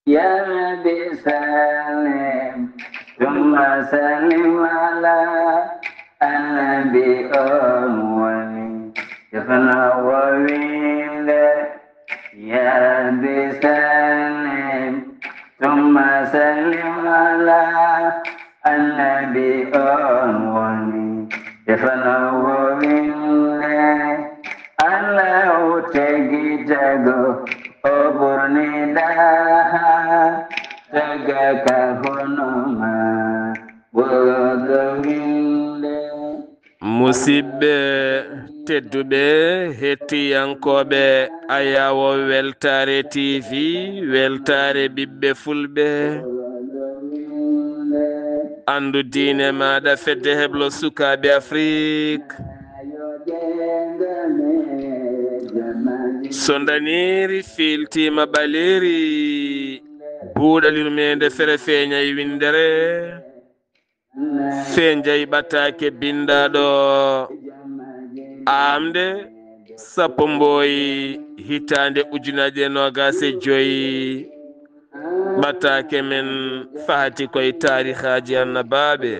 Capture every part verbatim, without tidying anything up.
يا رب سلم ثم سلم على النبي أول. يفنى وويل. يا رب سلم ثم سلم على النبي أول. يفنى وويل. الله تجي تجو أبرني داها. Taga ka hono ma ɓurɗo winde. Musidɓe tedduɓe, hettiyankooɓe Ayawo Weltaare T V, Weltaare ɓiɓɓe Fulɓe, anndu diine maaɗa, fedde heblo sukaaɓe Afrik. So ndaniiri fiiltiima ɓaleeri, buuɗal yurmeende fere feeñay winndere, feeñay ɓataake binndaaɗo aamde sappo mboy hitaande ujunaaje noogaas e joy. Ɓataake men fahati koye taarihaaji annabaaɓe.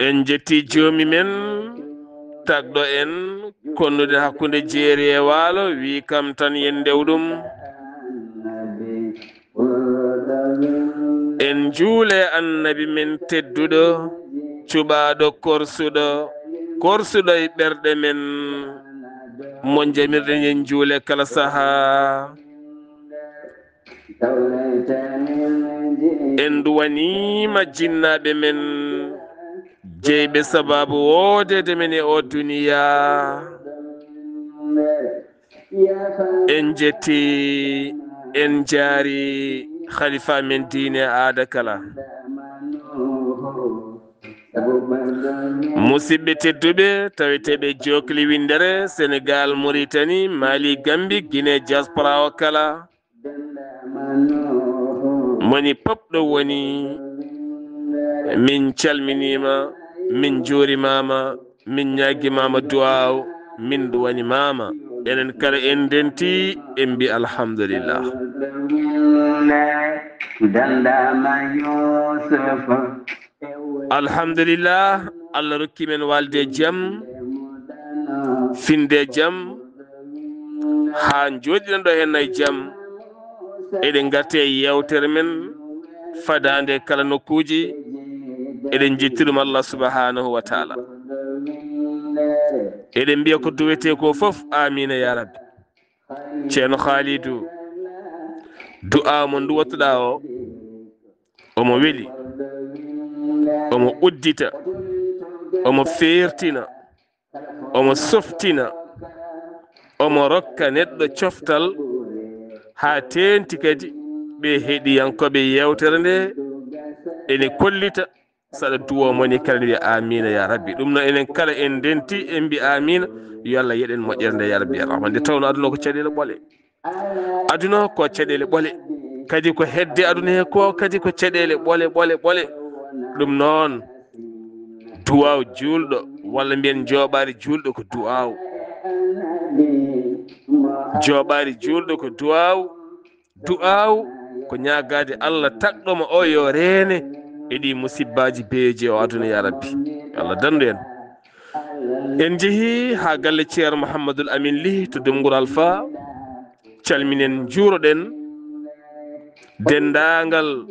En njetti joomi men, tagɗo en, konnude hakkunde jeeri e waalo, wi kam tan yen ndew ɗum. En njuule annabi men tedduɗo, cuɓaaɗo korsuɗo, korsuɗo e ɓerɗe men, mo njamirɗen en njuule kala sahaa. En duwaniima jinnaaɓe men, jeyɓe sabaabu woodeede men e oo duniyaa. En njetti, en njaari khalifa men diine aada kala. Musidɓe tedduɓe, taweteeɓe jokli winndere, Senegal, Mauritanie, Mali, Gambie, Guinée, diaspora o kala. Moni pop ɗo woni, min calminiima, min njuurimaama, min ñaagimaama duwaaw, min duwanimaama. Enen kala en ndenti, en mbi alhamdulillah. Alhamdulillah, Allah rokki men walde jam, finde jam, haa njooɗiɗen ɗo heen e jam. Eɗen ngarti e yeewtere men fadaande kala nokkuuji. Eɗen njetti ɗum Allah subhanahu wa taala. Eɗen mbiya ko duwetee ko fof, aamiina ya rabbi. Ceerno Khalidou, du'a mo nduwatoɗaa o, omo weli, omo uddita, omo feertina, omo softina, omo rokka neɗɗo coftal, haa teenti kadi ɓe heɗiyankooɓe yeewtere nde ene kollita. Saɗa duwo moni kala ne wiya amiina ya rabbi. Ɗum noon enen kala en ndenti en mbi amiina. Yo Allah yeɗen moƴƴere nde ya rabbi ya rahman. Nde tawno aduna ko caɗeele ɓole. Aduna ko caɗeele ɓole. Kadi ko hedde aduna he ko kadi ko caɗeele ɓole, ɓole, ɓole. Ɗum noon duwaaw juulɗo walla mbiyen jooɓaari juulɗo ko duwaaw. Jooɓaari juulɗo ko duwaaw. Du'aaw ko ñaagaade Allah tagɗo mo o yo reene e ɗi musibbaaji beeji o aduna ya rabbi. Yo Allah danndu en. En njehii haa galle Ceerno Muhammadul Amin Lih to Dumngur Alfa. Calminen, njuuroɗen denndaangal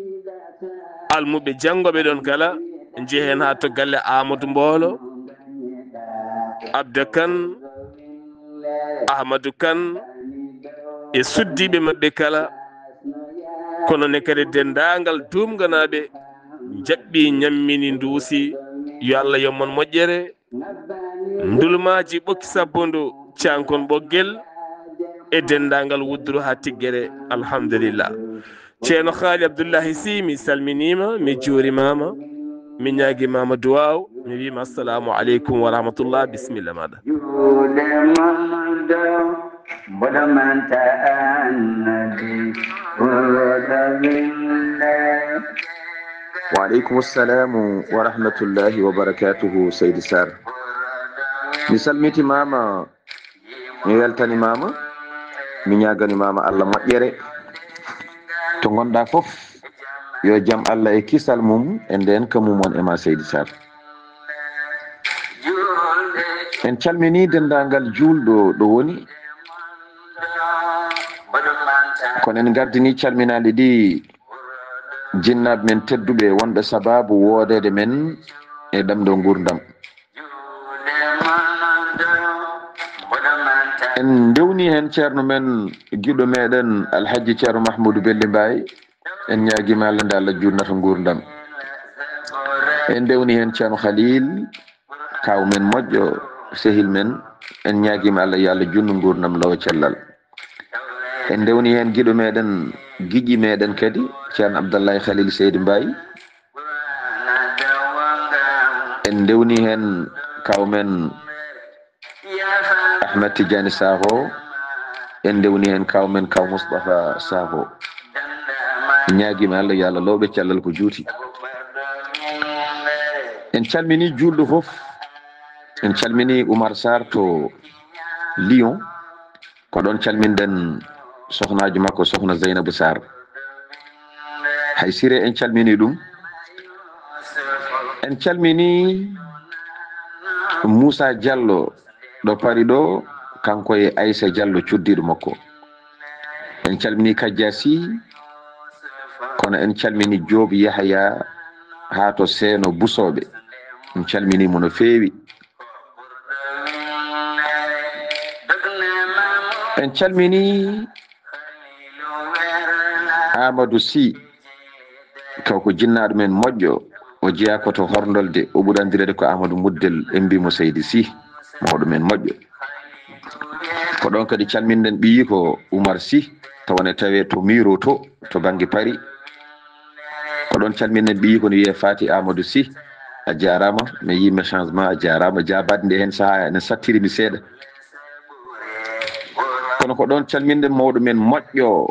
almuɓɓe janngooɓe ɗon kala. Njehen haa to galle Amadou Mboolo, Abda Kan, Ahmadou Kan e suddiiɓe maɓɓe kala. Kono ne kadi denndaangal duumganaaɓe njaɓɓi, ñammini, nduusi. Yo Allah yomman moƴƴere. Ndulmaaji ɓokki sabbundu, cankon ɓoggel e denndaangal wudduru haa tiggere. Alhamdulillah. Ceerno Haali Abdullahi Sy, mi salminiima, mi juurimaama, mi ñaagimaama duwaaw, mi wiima assalamu aleykum wa rahmatullah, bisimilla maaɗa. Juuɗe mon ɗo, mboɗo manta annabi, ɓurɗo winde. Wa aleykum assalamu wa rahmatullahi wa barakatuhu, Seydi Sarr. Mi salmitimaama, mi weltanimaama. Mi ñaagani maama Allah moƴƴere. To ngonɗaa fof, yo jam Allah e kisal mum e ndeen ka mum on e ma Seydi Sar. En calminii denndaangal juulɗo ɗo woni. Kono en ngardinii calminaali ɗi jinnaaɓe men tedduɓe wonɓe sabaabu woodeede men e ɗamɗo nguurndam. En ndewni heen ceerno men, giɗo meɗen, Alhaji Ceerno Mahmoudou Belli Mbaye. En ñaagima Allah nde Allah junnata nguurndam. En ndewni heen Ceerno Khalil, kaaw men moƴƴo, sehil men. En ñaagima Allah, yo Allah junnu nguurndam law e cellal. En ndewni heen giɗo meɗen, giƴi meɗen kadi, Ceerno Abdallahi Khalil Seydi Mbaye. En ndewni heen kaaw men Ahmed Tidiane Sakho. En ndewni heen kaaw men, kaaw Moustapha Sakho. Ñaagima Allah, yo Allah lawɓe cellal ko juuti. En calmini juulɗo fof. En calmini Oumar Sarr to Lyon. Ko ɗoon calminɗen sohnaajo makko, sohna Zeynabu Sarr. Hay Siré, en calmini ɗum. En calmini Moussa Diallo ɗo Paris ɗo, kanko e Aissa Diallo cuddiiɗo makko. En calmini Kadja Sy, kono en calmini Diop Yahya haa to Seeno Busooɓe. En calmini mo no feewi. En calmini Amadou Sy, kanko jinnaaɗo men moƴƴo, o jeyaa ko to Horndolde, o ɓuri anndireede ko Amadou Muddel, en mbii mo Seydi Sy, mawɗo men moƴƴo. Ko ɗoon kadi calminɗen ɓiyi ko Oumar Sy, tawa ne tawee to Miro to, to bannge Paris. Ko ɗoon calminɗen ɓiyi ko ne wiyee Fati Amadou Sy, a jaaraama, mi yiima changement, a jaaraama, jaabaade nde heen sahaa ene sattiri mi seeɗa. Kono ko ɗoon calminɗen mawɗo men moƴƴo,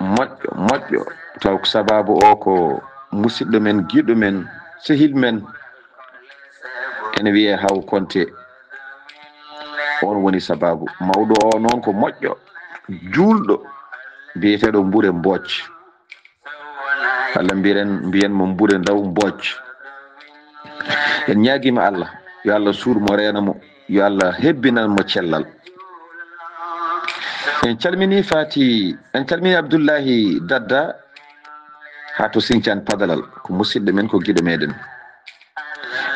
moƴƴo, moƴƴo, taw ko sabaabu o ko musidɗo men, giɗo men, sehil men, ene wiyee Haw Konte. On woni sabaabu. Mawɗo o noon ko moƴƴo, juulɗo, biyeteeɗo Mbure Mbooc. Walla mbiren, mbiyen mo Mbure Ndaw Mbooc. En ñaagiima Allah, yo Allah suur mo, reena mo, yo Allah hebbinan mo cellal. En calmini Fati, en calmini Abdullahi Dadda haa to Sinthiane Padalal, ko musidɗo men, ko giɗo meɗen.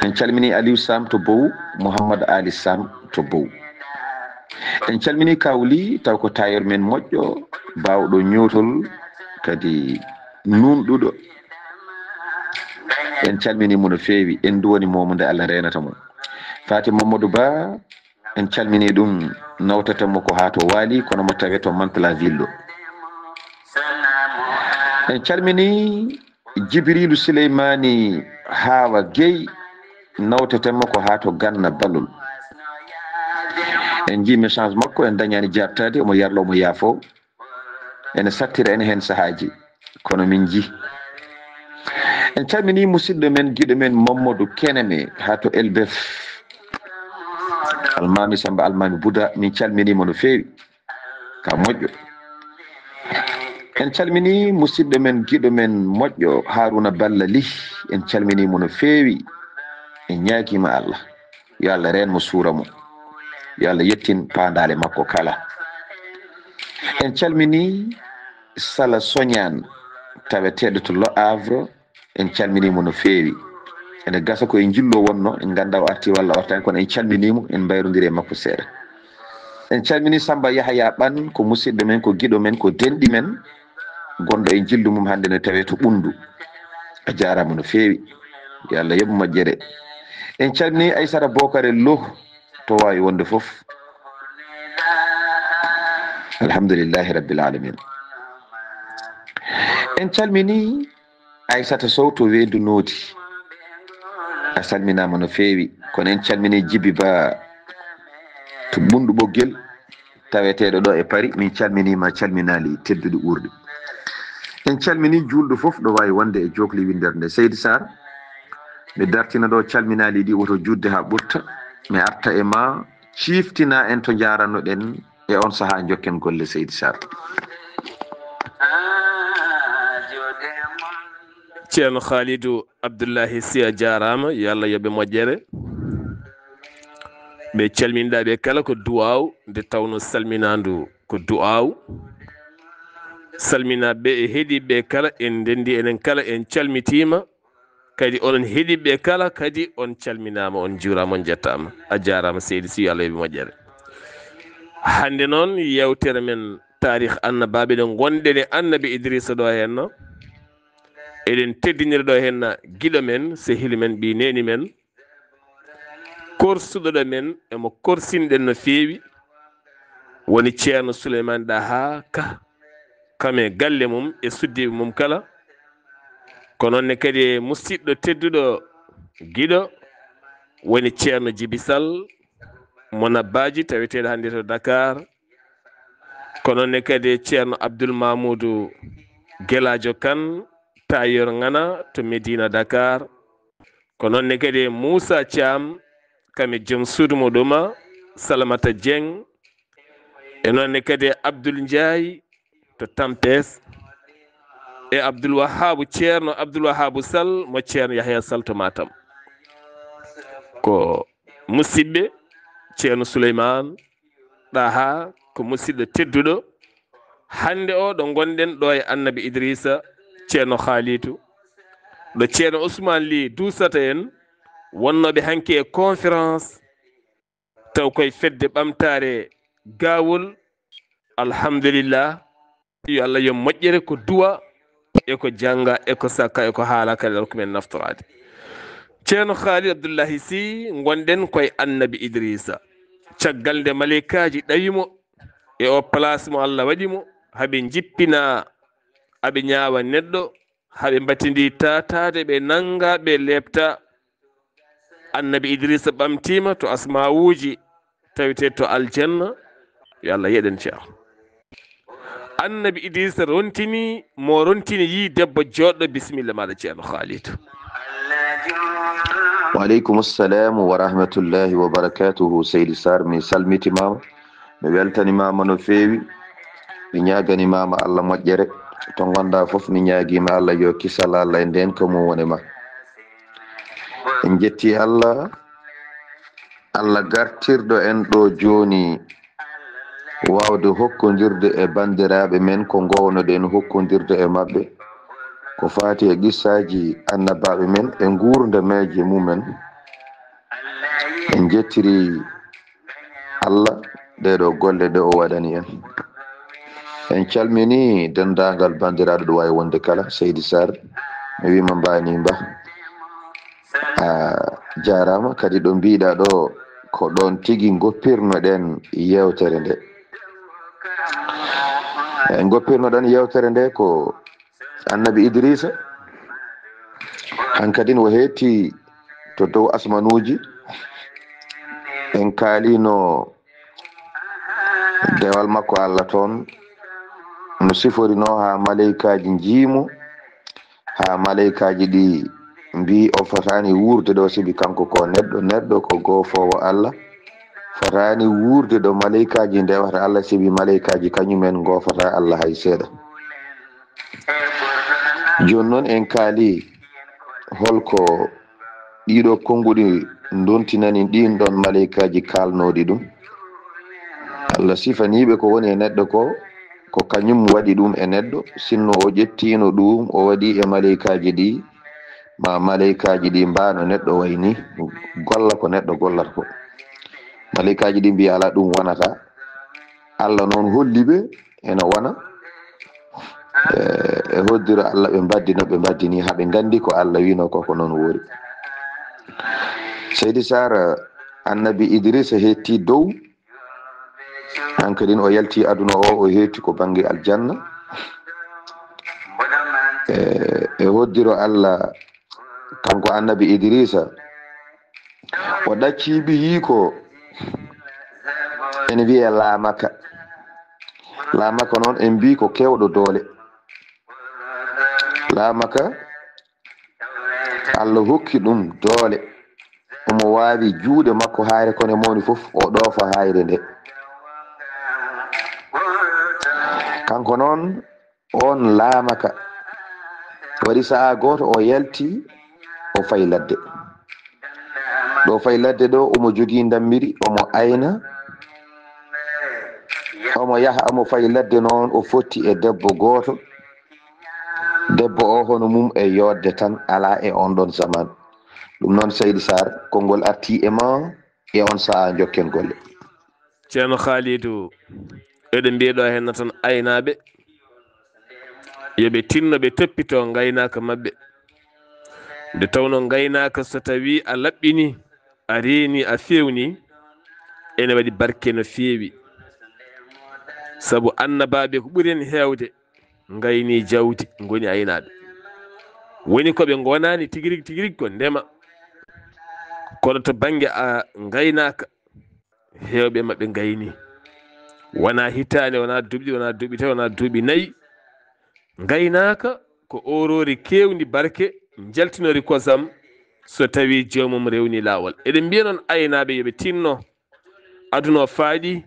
En calmini Aliou Sam to Bow, Mouhammad Ali Sam to Bow. En calmini Kawli, taw ko tailleur men moƴƴo, baawɗo ñootol, kadi nuunɗuɗo. En calmini mo no feewi, en duwani mo mo nde Allah reenata mo. Fati Mamadou Ba, en calmini ɗum, nawtata mo ko haa to Waali, kono mo tawe to Mantes-la-Ville ɗo. En calmini Jibrilu Sileymani Hawa Guèye, nawteten mo ko haa to Ganna Balol. En njii message makko, en dañaani jaabtaade, omo yarla, omo yaafo. Ene sattira en heen sahaaji, kono min njii. En calmini musidɗo men, giɗo men Mamadou Keneme haa to Elbef. Almaami Samba, Almaami Bouda, min calmini mo no feewi. Ka moƴƴo. En calmini musidɗo men, giɗo men moƴƴo Haruna Balla Ly. En calmini mo no feewi. En ñaagiima Allah. Yo Allah reen mo, suura mo. Yo Allah yettin paandaale makko kala. En calmini Sala Soñaan, taweteeɗo to Le Havre. En calmini mo no feewi. Ene gasa ko e njillo wonno, en ngannda o arti walla o artaani, kono en calmini mo, en mbayrondiri e makko seeɗa. En calmini Samba Yahaya Ɓan, ko musidɗo men, ko giɗo men, ko denɗi men, gonɗo e njillu mum hannde ne tawee to Ɓunndu. A jaaraama no feewi. Yo Allah yoɓ moƴƴere. En calmini Aysata Bokare Lo, to waawi wonde fof. Alhamdulillahi Rabbil Alamin. En calmini Aysata Sow to Weendu Noodi. A salminaama no feewi. Kono en calmini Jibi Ba to Ɓunndu Ɓoggel, taweteeɗo ɗo e Paris. Min calminiima calminaali tedduɗi ɓurɗi. En calmini juulɗo fof ɗo waawi wonde e jookli winndere nde. Seydi Sarr, mi dartina ɗo calminaali ɗi, woto juutde haa ɓurta. Mi arta e ma, ciiftina en to njaaranoɗen E on sahaa njokken golle, Seydi Sarr. Ceerno Khalidou Abdoulahi Sy, a jaaraama, yo Allah yoɓe moƴƴere. Ɓe calminɗa ɓe kala ko du'aaw, nde tawno salminaandu ko du'aaw. Salminaaɓe e heɗiiɓe kala, en ndenndi enen kala, en calmitiima. Kadi onon heɗiiɓe kala kadi on calminaama, on njuuraama, on njettaama. A jaaraama Seydi Sy, yo Allah yoɓe moƴƴere. Hannde noon yeewtere men taarih annabaaɓe ɗo ngonɗen e annabi Idrissa ɗo henna. Eɗen teddinira ɗo henna giɗo men, sehil men, ɓii neeni men. Korsuɗo ɗo men, emo korsinɗen no feewi. Woni Ceerno Souleymane Daha Ka, kam e galle mum e suddiiɓe mum kala. Ko noon ne kadi e musidɗo tedduɗo giɗo, woni Ceerno Djiby Sall, mo Nabbaaji, taweteeɗo hannde to Dakar. Ko noon ne kadi e Ceerno Abdoul Mamoudou Gelaajo Kane, tailleur Ngana to Médina Dakar. Ko noon ne kadi e Moussa Thiam, kam e joom suudu muɗum, Salamata Dieng. E noon ne kadi e Abdoul Ndiaye to Tampes. E Abdoul Wahabu, Ceerno Abdoul Wahabu Sall, mo Ceerno Yahya Sall to Matam. Ko musidɓe, Ceerno Souleymane Daha, ko musidɗo tedduɗo. Hannde o ɗo ngonɗen ɗo e annabi Idrissa, Ceerno Khalidou, ɗo Ceerno Ousmane Ly duusata en, wonnooɓe hanki e conférence, taw koye fedde ɓamtaare Gawol. Alhamdulillah, yo Allah yo moƴƴere ko du'a e ko jannga e ko sakka e ko haala kadi ko men naftoraade. Ceerno Khalid Abdoulahi Sy, ngonɗen koye annabi Idrissa. Caggal nde maleykaaji ɗawi mo e o place mo Allah waɗi mo, haɓe njippina, aɓe ñaawa neɗɗo, haɓe mbatindi tataade, ɓe nannga, ɓe leepta. Annabi Idrissa ɓamtiima to asmawuuji, tawetee to aljanna. Yo Allah yeɗen Ceerno. Annabi Idrissa rontini, mo rontini yii debbo jooɗɗo. Bisimilla maaɗa, Ceerno Khalid. Wa aleykum assalamu wa rahmatullahi wa barakatuhu, Seydi Sarr, mi salmitimaama, mi weltanimaama no feewi, mi ñaaganimaama Allah moƴƴere. To ngonɗa fof, mi ñaagiima Allah yo kisal Allah e ndeenka mum wone ma. En njetti Allah, Allah gartirɗo en ɗo jooni, waawde hokkondirde e banndiraaɓe men ko ngownoɗen hokkondirde e maɓɓe, ko faati e qissaaji annabaaɓe men e nguurndamaaji mumen. En njettiri Allah ɗee ɗo golle ɗe o waɗani en. En calmini denndaangal banndiraaɗo ɗo waawi wonde kala, Seydi Sarr, mi wiima Mbani Mba. A jaaraama kadi ɗo mbiɗa ɗo, ko ɗoon tigi ngoppirnoɗen yeewtere nde. E ngoppirnoɗen yeewtere nde ko Annabi Idrisa, hankadin o heetti to dow asmanuuji. En kaalino dewal makko Allah toon, no siforino haa maleykaaji njiimo, haa maleykaaji ɗi mbi o fotaani wuurde ɗo, sibi kanko ko neɗɗo, neɗɗo ko goofoowo Allah, fotaani wuurde ɗo maleykaaji ndewata Allah, sibi maleykaaji kañumen ngoofata Allah hay seeɗa. Jooni noon en kaali holko ɗiɗo konnguɗi ndontinani ɗin ɗon maleykaaji kaalnooɗi ɗum. Allah sifaniiɓe ko woni e neɗɗo ko, ko kañum waɗi ɗum e neɗɗo, sinno o ƴettiino ɗum o waɗi e maleykaaji ɗi, ma maleykaaji ɗi mbaano neɗɗo wayni, golla ko neɗɗo gollata ko. Maleykaaji ɗi mbi alaa, ɗum wonata. Allah noon holli ɓe ene wona, e, e hoddiro Allah ɓe mbaddino, ɓe mbaddini haa ɓe nganndi ko Allah wino ko, ko noon woori. Seydi Sarr, Annabi Idrisa heetti dow, hankadin o yalti aduna o, o heetti ko bannge aljanna. E, e hoddiro Allah, kanko Annabi Idrisa, o ɗacci ɓiyiiko, ene wiyee Laamaka. Laamaka noon en mbii ko keewɗo doole. Laamaka, Allah hokki ɗum doole. Omo waawi juuɗe makko hayre, kono e mawni fof o ɗoofa hayre nde. Kanko noon, oon laamaka, waɗi sahaa gooto o yalti, o fayi ladde. Ɗo fayi ladde ɗo, omo jogii ndammiri, omo ayna, omo yaha, omo fayi ladde noon, o fotti e debbo gooto. Debbo o hono mum e yooɗde tan alaa e oon ɗoon zaman. Ɗum noon, Seydi Sarr, konngol artii e ma e oon sahaa, njokken golle. Ceerno Khalidou, eɗen mbiya ɗo henna tan aynaaɓe, yo ɓe tinno ɓe toppitoo ngaynaaka maɓɓe. Nde tawnoo ngaynaaka so tawii a laɓɓinii, a reenii, a feewnii, ene waɗi barke no feewi. Sabu annabaaɓe ko ɓuri heen heewde ngaynii jawdi, ngoni aynaaɓe. Woni ko ɓe ngonaani tigi rigi, tigi rigi ko ndema. Kono to bannge a ngaynaaka, heewɓe maɓɓe ngaynii. Wonaa hitaande, wonaa duuɓi ɗiɗi, wonaa duuɓi tati, wonaa duuɓi nayi. Ngaynaaka ko ooroori keewndi barke, njaltinori kosam so tawii joomum rewnii laawol. Eɗen mbiya noon aynaaɓe yo ɓe tinno. Aduna o faaɗi,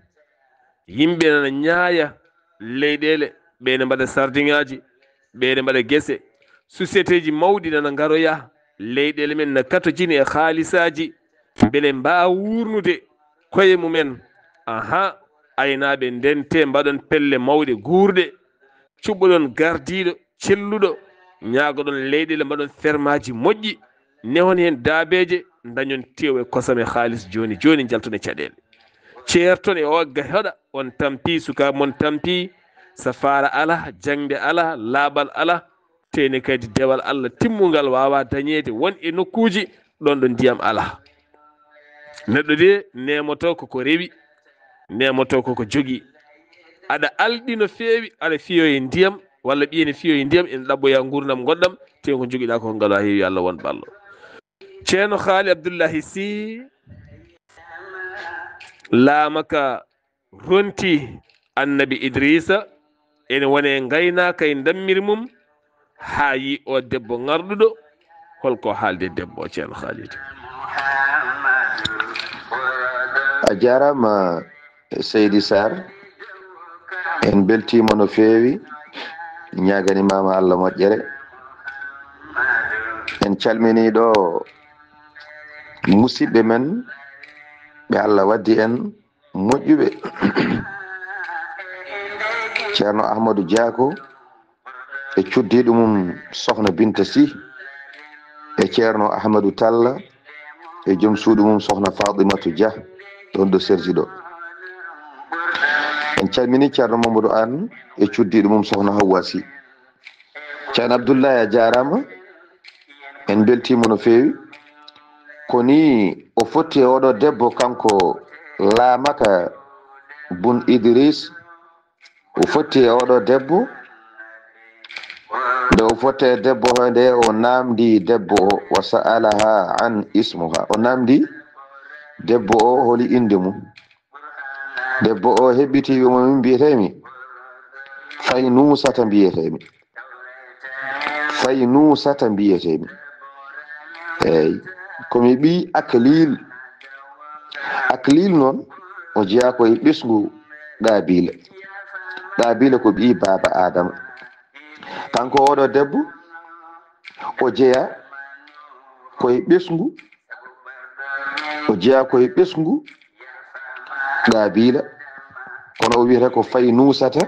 yimɓe nana ñaaya leyɗeele, ɓe ne mbaɗa sardiŋaaji, ɓe ne mbaɗa gese. Sociétéeji mawɗi nana ngaroya, leyɗeele men na katojini e haalisaaji, mbele mbaawa wuurnude koye mumen. Aha, aynaaɓe, ndentee, mbaɗon pelle mawɗe guurɗe, cuɓɓoɗon gardiiɗo celluɗo, ñaagoɗon leyɗeele, mbaɗon fermaaji moƴƴi, nehon heen daabeeje, ndañon tew e kosam e haalis jooni jooni, njalton e caɗeele. Ceerton e ogga hoɗa, on tampii, sukaaɓe mon tampii, safaara alaa, jaŋde alaa, laaɓal alaa, tee ne kadi dewal Allah timmungal waawaa dañeede, won e nokkuuji ɗoon ɗo ndiyam alaa. Neɗɗo de neemoto ko ko rewi, neemoto ko ko jogii. Aɗa alɗi no feewi, aɗa fiyo e ndiyam, walla ɓiye ne fiyo e ndiyam, ene ɗaɓɓoya nguurndam ngoɗɗam, tee ko njogiɗaa ko ngal a heewi, Allah won ballo. Ceerno Haali Abdullahi Sih laamaka ronti Annabi Idriisa, ene wone ngaynaaka e ndammiri mum, haa yi o debbo ŋarɗuɗo. Holko haalde debbo o, Ceerno Haali? A jaaraama, Seydi Sarr. En mbeltiima no feewi, ñaaganimaama Allah moƴƴere. En calminii ɗo musidɓe men ɓe Allah waddi en moƴƴuɓe. Ceerno Ahmadu Jaako e cuddiiɗo mum Sohna Binta Sih, e Ceerno Ahmadu Talla e joom suudu mum Sohna Fatimatu Dia, ɗon ɗo Serji ɗo. En calminii Ceerno Mamadou Anne e cuddiiɗo mum Sohna Hawwa Sih. Ceerno Abdullahi, a jaaraama, en mbeltiima no feewi. Ko nii o fotti e oɗo debbo, kanko Laamaka bun Idris, o fotti e oɗo debbo. Nde o fotti e debbo o, nde o naamndi debbo o, wa sa'alaha an ismuha, o naamndi debbo o holi innde mum. Debbo o heɓɓitii, wi'imo, min mbiyetee-mi Faynuusata mbiyetee-mi. Faynuusata mbiyetee-mi. Eey, ko mi ɓii Aklil. Aklil noon, o jeyaa ko e ɓesngu Qaabiila. Qaabiila ko ɓii baaba Aadama. Kanko oɗo debbo, o jeyaa ko e ɓesngu, o jeyaa ko e ɓesngu Qaabiila, kono o wiyata ko Faynuusata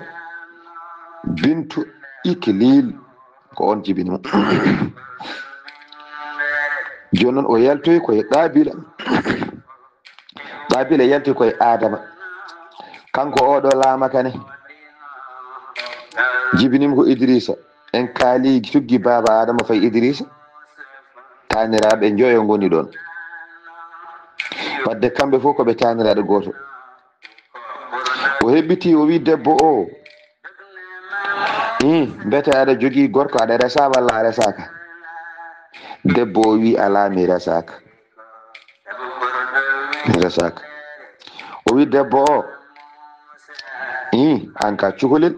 bintu Iklil, ko oon jibini mo. Jooni noon o yaltoyi ko e Qaabiila. Qaabiila yalti ko e Aadama. Kanko oɗo Laamaka ne, jibinii mo ko Idriisa. En kaali tuggi baaba Aadama fayi Idriisa. Taaniraaɓe njoyo ngoni ɗoon. Wadde kamɓe fof ko ɓe taaniraaɗo gooto. O heɓɓitii, o wii debbo o, "Ih, mbete aɗa jogii gorko, aɗa resaa walla a resaaka?" Debbo o wii, "Alaa, mi resaaka." Mi resaaka. O wii debbo o, "Ih, aan ka cukalel.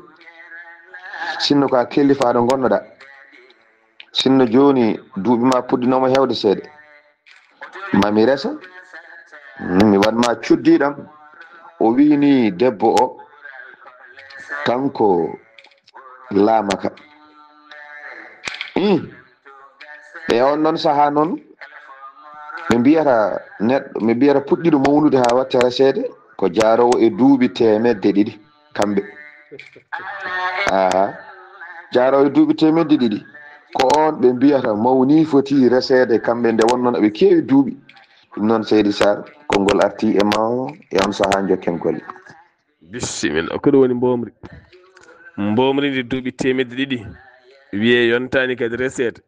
Sinno ko a kellifaaɗo ngonnoɗaa. Sinno jooni duuɓi ma puɗɗinooma heewde seeɗa. Ma mi resa, mm, mi waɗ ma cuddiiɗam." O wii ni debbo o, Kanko Laamaka. Hmm. E on noon sahaa noon, ɓe mbiyata neɗɗo, ɓe mbiyata puɗɗiɗo mawnude haa watta reseede, ko jaaroowo e duuɓi teemedde ɗiɗi, kamɓe. Aha. Jaaroowo e duuɓi teemedde ɗiɗi. Ko on ɓe mbiyata mawni foti reseede, kamɓe nde wonnoo ɓe keewi duuɓi. Ɗum noon, Seydi Sarr, konngol arti e ma o, e on sahaa njokken golle. Bisimilla. Ko ɗum woni mboomri. Mboomri ndi duuɓi teemedde ɗiɗi. Wiyee yontaani kadi reseede.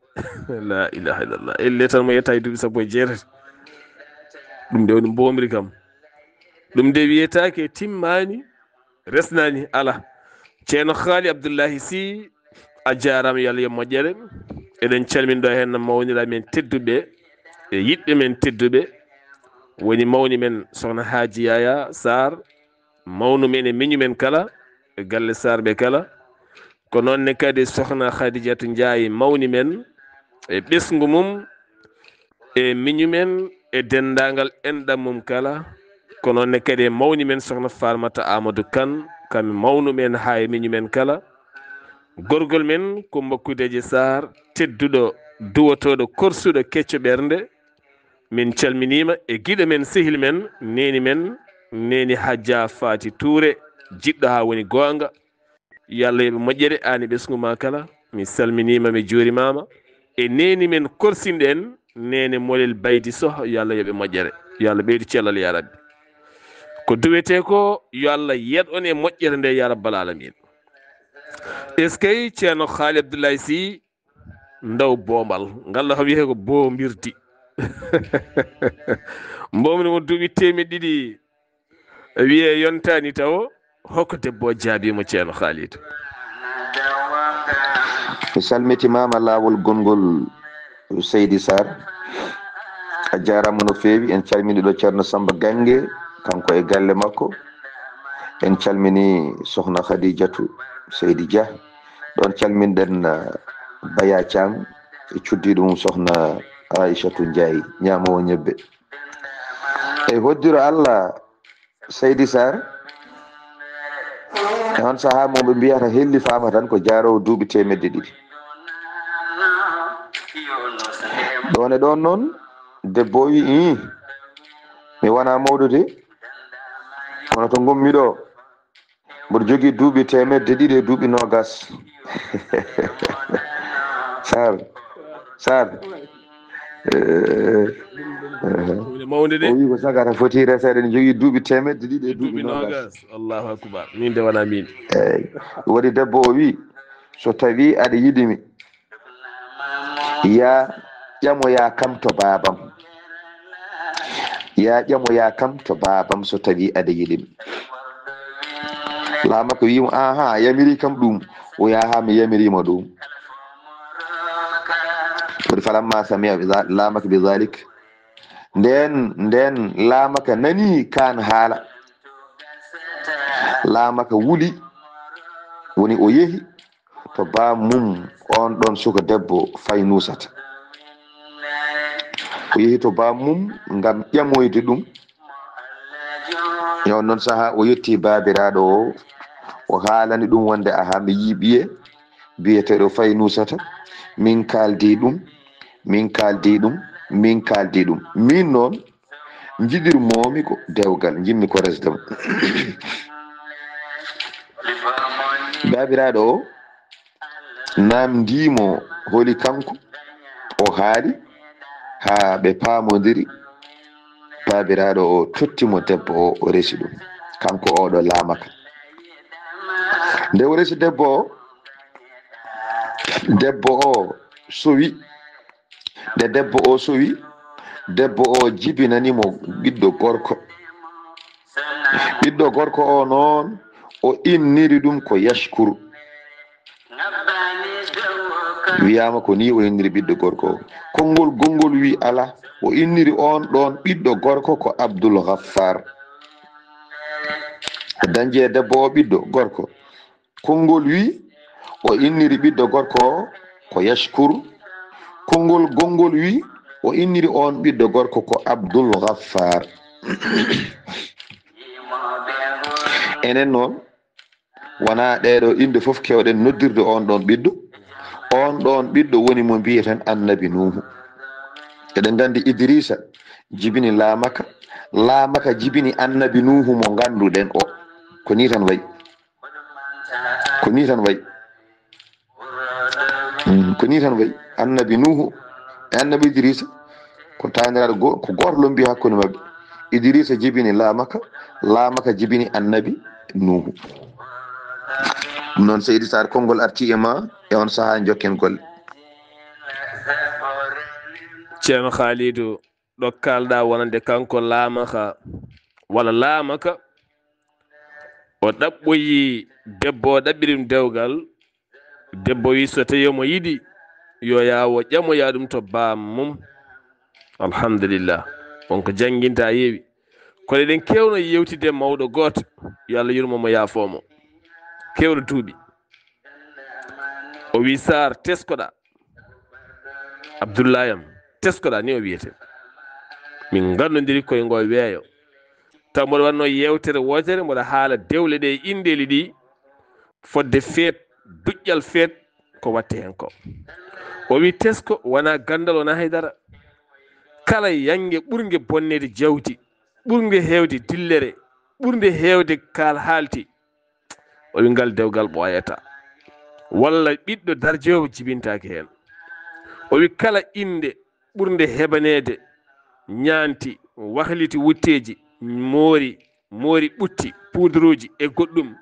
La ilaha illallah. Elle tan mo yetta e duuɓi sappo e jeetati. Ɗum de woni mboomri kam. Ɗum de wiyetaake timmaani, resnaani, ala. Ceerno Haali Abdullahi Sy, a jaaraama, yo Allah yoɓ moƴƴere. Eɗen calmini ɗo heen mawniraaɓe men tedduɓe e yiɗɓe men tedduɓe. Woni mawni men Sohna Haaji Yaya Sarr, mawnu men e miñu men kala, e galle Sarr ɓe kala. Ko noon ne kadi Sohna Khadijatou Ndiaye, mawni men e ɓesngu mum, e miñu men, e denndaangal enɗam mum kala. Ko noon ne kadi e mawni men Sohna Farmata Amadou Kane, kam mawnu men haa e miñu men kala. Gorgol men Coumba Koudeje Sarr, tedduɗo, duwotooɗo, korsuɗo, kecco ɓernde. Min calminiima e giɗo men, sehil men, neeni men, neeni Hajja Faati Tuure, jiɗɗo haa woni goonga. Yo Allah yoɓ moƴƴere, aan e ɓesngu ma kala. Mi salminiima, mi juurimaama. E neeni men korsinɗo en, neene Molel Baydi Soh, yo Allah yoɓ moƴƴere. Yo Allah ɓeydu cellal, ya Rabbi. Ko duwetee ko, yo Allah yeɗ on e moƴƴere nde, ya Rabbal Aalamiin. Eskey, Ceerno Haali Abdullahi Sy, ndaw boombal. Ngal ɗo kam wiyetee ko boombirdi. Mboomri mo duuɓi teemedde ɗiɗi. Wiyee yontaani tawo. Hoko debbo o jaabii mo, Ceerno Khalid? Mi salmitimaama laawol gonngol, Seydi Sarr. A jaaraama no feewi. En calmini ɗo Ceerno Samba Gannge, kanko e galle makko. En calmini Sohna Khadijatu Seydi Dia. Ɗon calminɗen, uh, Baya Thiam e cuddiiɗo mum Sohna Aïchatou Ndiaye, ñaamoowo ñebbe. E hoddiro Allah, Seydi Sarr, e on sahaa mo ɓe mbiyata hellifaama tan ko jaaroowo duuɓi teemedde ɗiɗi. Ɗoon e ɗoon noon, debbo o wi, "Ii, mi wonaa mawɗo de, kono to ngonmi ɗo, mboɗo jogii duuɓi teemedde ɗiɗi e duuɓi noogas." Sarr, Sarr. Eh, eh. Ɗum ne mawde de. O wi ko sagata foti reseede, ne jogii duuɓi teemedde ɗiɗi e duuɓi noogas. Allahu akbar. Min de wonaa min. Eey. Waɗi debbo o wi, "So tawii aɗa yiɗi mi, yaa ƴamoyaa kam to baabam. Yaa ƴamoyaa kam to baabam so tawii aɗa yiɗi mi." Laamaka wi mo, "Aha, a yamiri kam ɗum?" O wi, "Aha, mi yamiri mo ɗum." Waɗi falamma sami'a bi za-, Laamaka bi zalik. Nden, nden Laamaka nani kaan haala. Laamaka wuli, woni o yehi to baam mum, on ɗon suka debbo Faynusata. O yehi to baam mum ngam ƴamoyde ɗum. E on ɗon sahaa o yetti baabiraaɗo o, o haalani ɗum wonde, "Aha, mi yii ɓiye biyeteeɗo Faynusata, min kaaldi ɗum, min kaaldi ɗum, min kaaldi ɗum. Min noon, njiɗirmoomi ko dewgal, njiɗmi ko resde mo." Baabiraaɗo o naamndii mo holi kanko, o haali haa ɓe paamondiri. Baabiraaɗo o totti mo debbo o, o resi ɗum, kanko oɗo Laamaka. Nde o resi debbo o, debbo o sowi. Nde debbo o sowi, debbo o jibinani mo ɓiɗɗo gorko. Ɓiɗɗo gorko o noon, o inniri ɗum ko Yashkur. Wiyaama ko nii o inniri ɓiɗɗo gorko o. Konngol gonngol wi alaa, o inniri oon ɗoon ɓiɗɗo gorko ko Abdul Ghaffar. O dañji e debbo o ɓiɗɗo gorko. Konngol wi o inniri ɓiɗɗo gorko o ko Yashkur. Konngol gonngol wi o inniri oon ɓiɗɗo gorko ko Abdul Ghaffar. Enen noon, Wonaa ɗee ɗoo inɗe fof keewɗen noddirde oon ɗoon ɓiɗɗo. Oon ɗoon ɓiɗɗo woni mo mbiyeten Annabi Nuuhu. Eɗen nganndi Idriisa jibini Laamaka, Laamaka jibini Annabi Nuuhu mo ngannduɗen o. Ko nii tan wayi. Ko nii tan wayi. Mm, ko nii tan wayi. Annabi Nuuhu e Annabi Idriisa ko taaniraaɗo go-, ko gooto lombi hakkunde maɓɓe. Idriisa jibini Laamaka, Laamaka jibini Annabi Nuuhu. Ɗum noon, Seydi Sarr, konngol arti e ma e on sahaa, njokken golle. Ceerno Khalidou, ɗo kaalɗaa wonande kanko Laamaka, walla Laamaka, o ɗaɓɓoyi debbo, o ɗaɓɓiri ɗum dewgal. Debbo wi so tawi omo yiɗi, yo yawo ƴamoya ɗum to baam mum. Alhamdulillah. On ko jannginta yeewi. Kono eɗen keewno yewtide mawɗo gooto, yo Allah yurmo mo, yaafoo mo. Keewɗo duuɓi. O wi, Saar, teskoɗaa. Abdullahi am, teskoɗaa, ni o wiyete. Min ngannondiri koye ngoo weeyo. Taw mboɗo waɗno yeewtere wootere, mboɗo haala dewle ɗe e inɗeeli ɗi, fodde feet, duƴƴal feet, ko watte heen ko. O wi, tesko wonaa ganndal, wonaa hay dara. Kala yannge ɓurnge bonneede jawdi, ɓurnge heewde dillere, ɓurnde heewde kaal haalti, o wi, ngal dewgal ɓooyataa. Walla ɓiɗɗo darjeewo jibintaake heen. O wi, kala innde ɓurnde hebaneede, ñaanti, wahliti wutteeji, moori, moori ɓutti, puuduruuji e goɗɗum,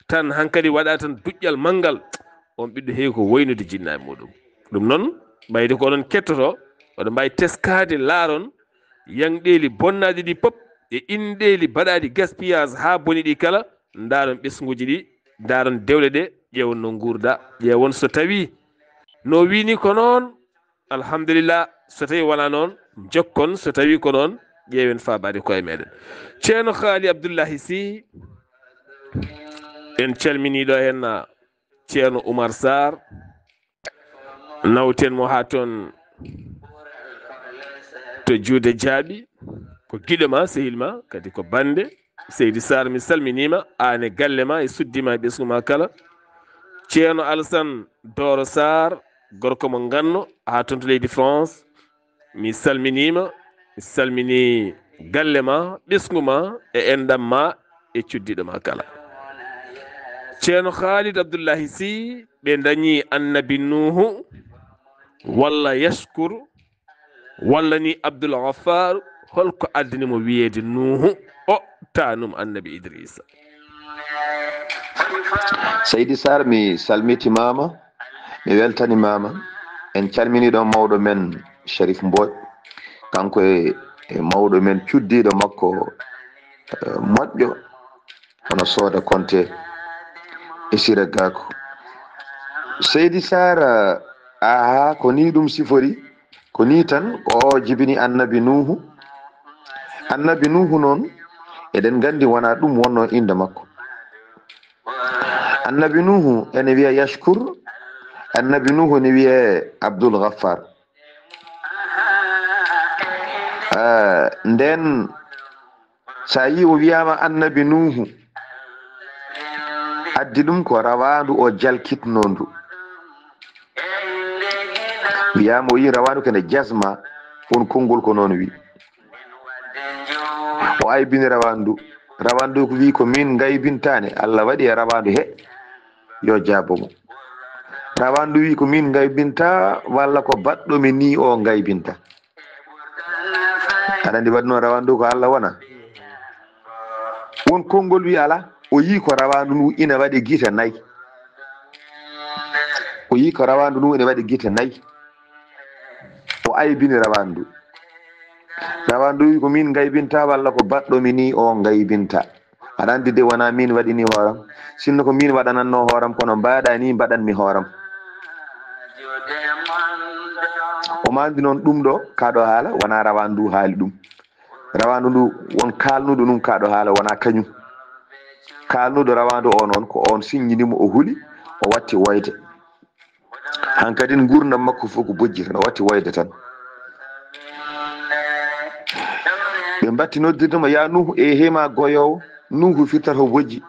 tan hankadi waɗa tan duƴƴal manngal, on ɓiɗɗo heewi ko woynude jinna e muɗum. Ɗum noon, ɓayde ko onon kettoto, oɗon mbaawi teskaade, laaron, yangɗeeli bonnaaɗi ɗi pop e inɗeeli baɗaaɗi gaspillage haa boni ɗi kala, ndaaron ɓesnguuji ɗi, ndaaron dewle ɗe, ƴeewon no nguurda, ƴeewon so tawii no wiini ko noon, alhamdulillah, so tawii wonaa noon, njokkon, so tawii ko noon, ƴeewen faabaade koye meɗen. Ceerno Haali Abdullahi Sy, en calminii ɗo heen Ceerno Oumar Sarr, nawten mo haa toon to juuɗe jaaɓi, ko giɗo ma, sehil ma, kadi ko bannde. Seydi Sarr, mi salminiima, aan e galle ma, e suddi ma, e ɓesngu ma kala. Ceerno Alassane Dooro Sarr, gorko mo Nganno, haa toon to leydi France, mi salminiima, mi salminii galle ma, ɓesngu ma, e enɗam ma, e cuddiɗo ma kala. Ceerno Khalid Abdullahi Sy, ɓe ndañi Annabi Nuuhu, walla Yashkur, walla ni Abdul Ghaffar, holko addani mo wiyeede Nuuhu, o taanum Annabi Idrisa? Seydi Sarr, mi salmitimaama, mi weltanimaama. En calminii ɗon mawɗo men Sherif Mbodj, kanko e, e mawɗo men cuddiiɗo makko, eh, moƴƴo, hono Sooda Konte e Sira Gaako. Seydi Sarr, aha, ko nii ɗum sifori, ko nii tan, ko o jibini Annabi Nuuhu. Annabi Nuuhu noon, eɗen nganndi wonaa ɗum wonnoo innde makko. Annabi Nuuhu ene wiyee Yashkur, Annabi Nuuhu ene wiyee Abdul Ghaffar. Ah, nden, so a yii o wiyaama Annabi Nuuhu, addi ɗum ko rawaandu o jalkitnoo ndu. Wiyaama o yii rawaandu kene jasma, on konngol ko noon wi. O aybini rawaandu. Rawaandu ko wi ko min ngaybintaani, Allah waɗi e rawaandu he, yo jaabo mo. Rawaandu wi ko min ngaybinta, walla ko baɗɗo mi ni o ngaybinta. Aɗa anndi waɗi noon rawaandu ko Allah wona. Won konngol wi ala, o yii ko rawaandu ndu ina waɗi gite nayi. O yii ko rawaandu ndu ina waɗi gite nayi. O aybini rawaandu. Rawaandu wi ko min ngaybinta walla ko baɗɗo mi ni o ngaybinta. Aɗa anndi de wonaa min waɗini hooram. Sinno ko min waɗanannoo hooram, kono mbaɗa ni mbaɗanmi hooram. O maandi noon ɗum ɗo, kaa ɗo haala, wonaa rawaandu ndu haali ɗum. Rawaandu ndu, won kaalnuɗo ɗum kaa ɗo haala, wonaa kañum. Kaalnuɗo rawaandu o noon, ko oon siññini mo, o huli, o watti woyde. Hankadin nguurndam makko fof ko bojjir, no watti woyde tan. Ɓe mbatti noddirde mo, "Yaa Nuuhu, e hema goyoowo, Nuuhu firtata ko bojji."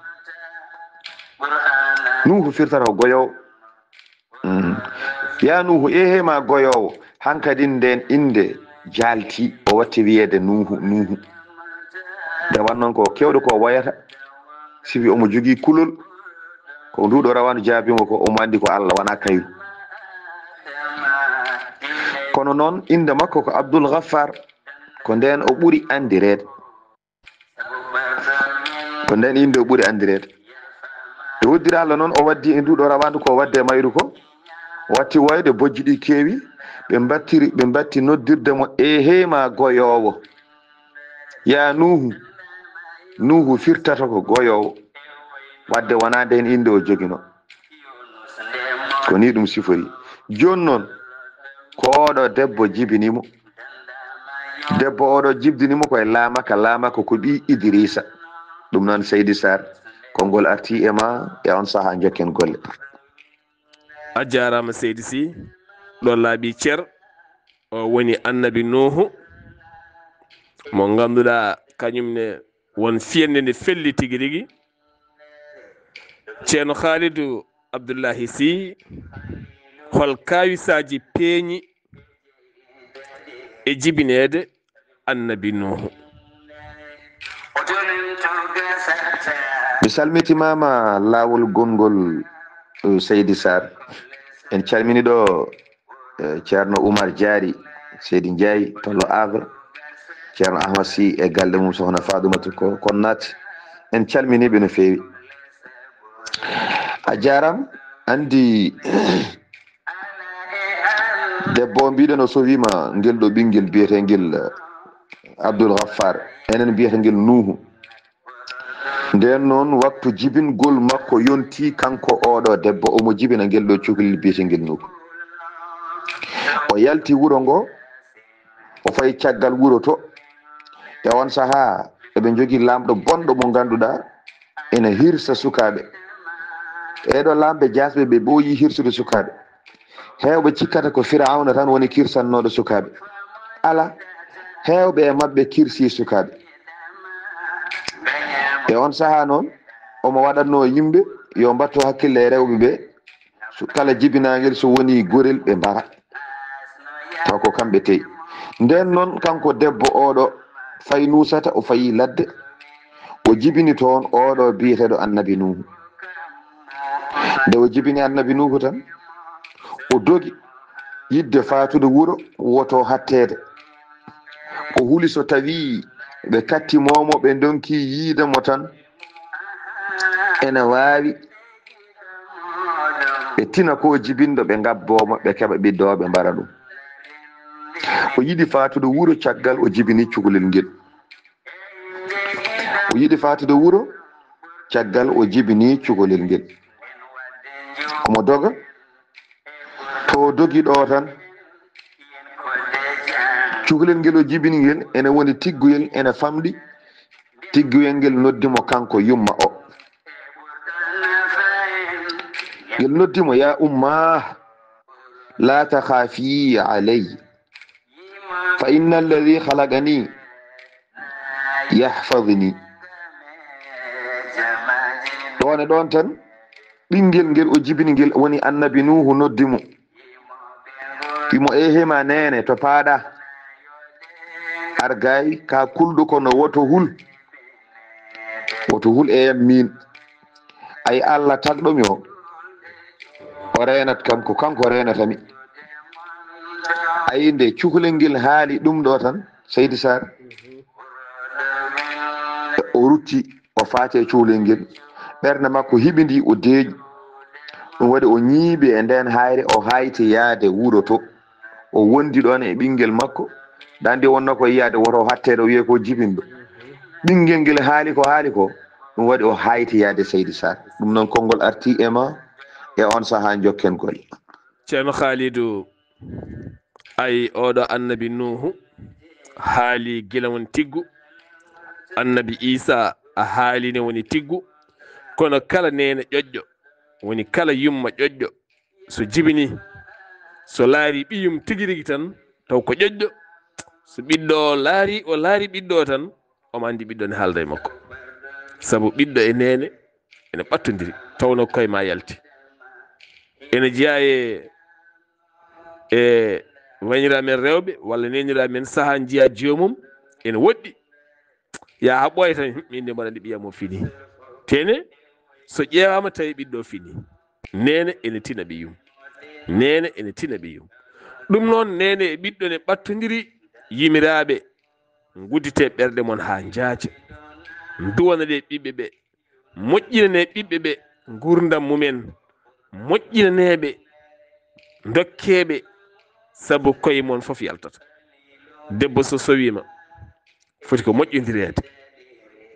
Nuuhu firtata ko goyoowo. Mm. Yaa Nuuhu, eehey ma goyoowo. Hankadi ndeen innde jaalti, o watti wiyeede Nuuhu, Nuuhu. Nde won noon ko keewɗo ko woyata, sibi omo jogii kulol, ko nduuɗo rawaandu jaabii mo ko, omo anndi ko Allah, wonaa kayru. Kono noon, innde makko ko Abdul Ghaffar, ko ndeen o ɓuri anndireede. Ko ndeen innde o ɓuri anndireede. E woddiraango noon, o waddi e nduuɗo rawaandu ko o waddi e mayru ko, watti woyde, bojji ɗi keewi, ɓe mbattiri, ɓe mbatti noddirde mo, eehey ma goyoowo. Yaa Nuuhu, Nuuhu firtata ko goyoowo, wadde wonaa ndeen innde o joginoo. Ko nii ɗum sifori. Jooni noon, ko oɗo debbo jibini mo. Debbo oɗo jibdini mo ko e Laamaka, Laamaka ko ɓii Idiriisa. Ɗum noon, Seydi Saar, konngol artii e ma, e oon sahaa njokken golle. A jaaraama, Seydi Sy. Ɗo laaɓi cer, o woni Annabi Nuuhu, mo ngannduɗaa kañum ne won fiyannde nde felli tigi rigi. Ceerno Khaalidu Abdullahi Sy, hol kaawisaaji peeñi e jibineede Annabi Nuuhu? Mi salmitimaama laawol gonngol, eh, Seydi Saar. En calmini ɗo, eh, Ceerno Umar Jaari, Seydi Njaay, to Le Havre. Ceerno Ahmad Sy e galle mum, Sohna Faatumata ko, kon naati. En calminiiɓe no feewi. A jaaram, anndi debbo o mbiɗen o sowiima ngel ɗo ɓinngel biyeteengel, eh, Abdul Ghaffar, enen mbiyata ngel Nuuhu. Ndeen noon, waktu jibingol makko yontii, kanko oɗo debbo, omo jibina ngel ɗo cukalel biyeteengel Nuuhu. O yalti wuro ngo, o fayi caggal wuro to. E oon sahaa, eɓe njogii laamɗo bonɗo mo ngannduɗaa ene hirsa sukaaɓe. Ɓeeɗo laamɓe jaasɓe, ɓe ɓooyii hirsude sukaaɓe. Heewɓe cikkata ko Firawna tan woni kirsannooɗo sukaaɓe. Alaa, heewɓe e maɓɓe kirsii sukaaɓe. E oon sahaa noon, omo waɗatnoo yimɓe yo mbattu hakkille e rewɓe ɓe. So kala jibinaangel, so wonii gorel, ɓe mbara. Taw ko kamɓe tey. Ndeen noon, kanko debbo oɗo, fay nuusata, o fayi ladde. O jibini toon oɗo biyeteeɗo Annabi Nuuhu. Nde o jibini Annabi Nuuhu tan, o dogi yiɗde faatude wuro, woto hatteede. O huli so tawii ɓe kattimoo mo, ɓe ndonki yiide mo tan, ene waawi ɓe tina ko jibinɗo, ɓe ngabboo mo, ɓe keɓa ɓiɗɗo o, ɓe mbara ɗum. O yiɗi faatude wuro caggal o jibini cukalel ngel. O yiɗi faatude wuro caggal o jibini cukalel ngel. Omo doga, to o dogi ɗo tan, cukalel ngel o jibini ngel ene woni tigguyel, ene famɗi. Tigguyel ngel noddi mo kanko yumma o. Ngel noddi mo, "Ya umma, la takhafi alayya, fa inna alladhi khalaqani yahfazuni." Ɗoon e ɗoon tan, ɓinngel ngel o jibini ngel woni Annabi Nuuhu noddi mo. Wimo, "Ehe ma neene, to paaɗa. Argay ka kulɗo kono woto hul. Woto hul e yam miin. Ay Allah tagɗo mi o, o reenat kam, ko kanko reenata mi." Ay nde cukalel ngel haali ɗum ɗo tan, Seydi Saar, o rutti, o faati e cukalel ngel. Ɓernde makko hiɓindi, o deeƴi. Ɗum waɗi o ñiiɓi e ndeen haayre, o haayti yaade wuro to. O wondi ɗoon e ɓinngel makko. Ɗa anndi wonno ko yiyaade woto o hatteede, o wiyee ko jibinɗo. Ɓinngel ngel haali ko haali ko, ɗum waɗi o haayti yaade Seydi Saar. Ɗum noon konngol artii e ma e oon sahaa, njokken golle. Ceerno Khaalidu, ay oɗo Annabi Nuuhu haali gila woni tiggu, Annabi Iisaa a haali ne woni tiggu, kono kala neene ƴoƴƴo, woni kala yumma ƴoƴƴo, so jibini, so laari ɓiyum tigi rigi tan, taw ko ƴoƴƴo. So ɓiɗɗo o laari, o laari ɓiɗɗo o tan, omo anndi ɓiɗɗo ne haalda e makko. Sabu ɓiɗɗo e neene ene ɓattondiri, tawnoo koye ma yalti. Ene jeyaa e, e wayniraa men rewɓe walla neeniraaɓe men sahaa njiyaa joomum ene woɗɗi. Yaa haa ɓooya tan, "Min de mbaɗa nde ɓiyam o fini." Tene, so ƴeewaama tawi ɓiɗɗo o fini. Neene ene tina ɓiyum. Neene ene tina ɓiyum. Ɗum noon, neene e ɓiɗɗo ne ɓattondiri. Yimiraaɓe, ngudditee ɓerɗe mon haa njaaca. Nduwana ɗe ɓiɓɓe ɓe. Moƴƴinanee ɓiɓɓe ɓe nguurndam mumen. Moƴƴinanee ɓe, ndokkee ɓe, sabu koye mon fof yaltata. Debbo so sowiima, foti ko moƴƴondireede.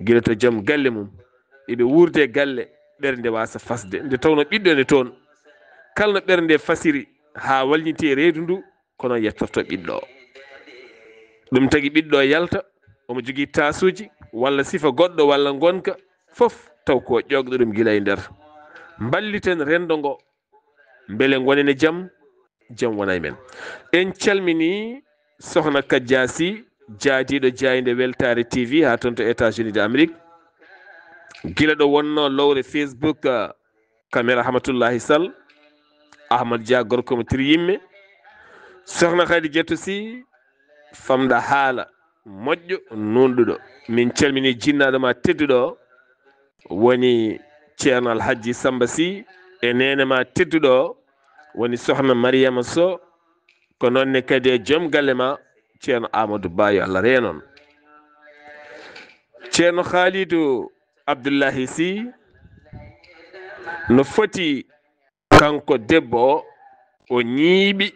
Gila to joom galle mum, eɓe wuurde e galle, ɓernde waasa fasde. Nde tawnoo ɓiɗɗo ne toon, kala no ɓernde fasiri haa walñitii e reedu ndu, ko noon yettortoo ɓiɗɗo o. Ɗum tagi ɓiɗɗo o yalta, omo jogii taasuuji, walla sifa goɗɗo, walla ngonka, fof taw ko ƴoogɗo ɗum gila e nder. Mballiten renndo ngo, mbele ngonen e jam, jam wona e men. En calminii Sokhna Kadja Sy, jaadiiɗo jaaynde Weltaare T V haa toon to États-Unis d'Amérique. Gila ɗo wonnoo lowre Facebook, ah, Kamel Rahmatullahi Sall, Ahmad Dia gorko mo tiri yimme, Sokhna Khadijatu Sy, famɗa haala, moƴƴo, nuunɗuɗo. Min calminii jinnaaɗo ma tedduɗo o, woni Ceerno Alhajji Samba Sy, e neene ma tedduɗo o, woni Sokhna Mariama Sow, ko noon ne kadi e joom galle ma, Ceerno Amadou Ba, yo Allah reen on. Ceerno Khalidou Abdullahi Sy, no foti kanko debbo o, o ñiiɓi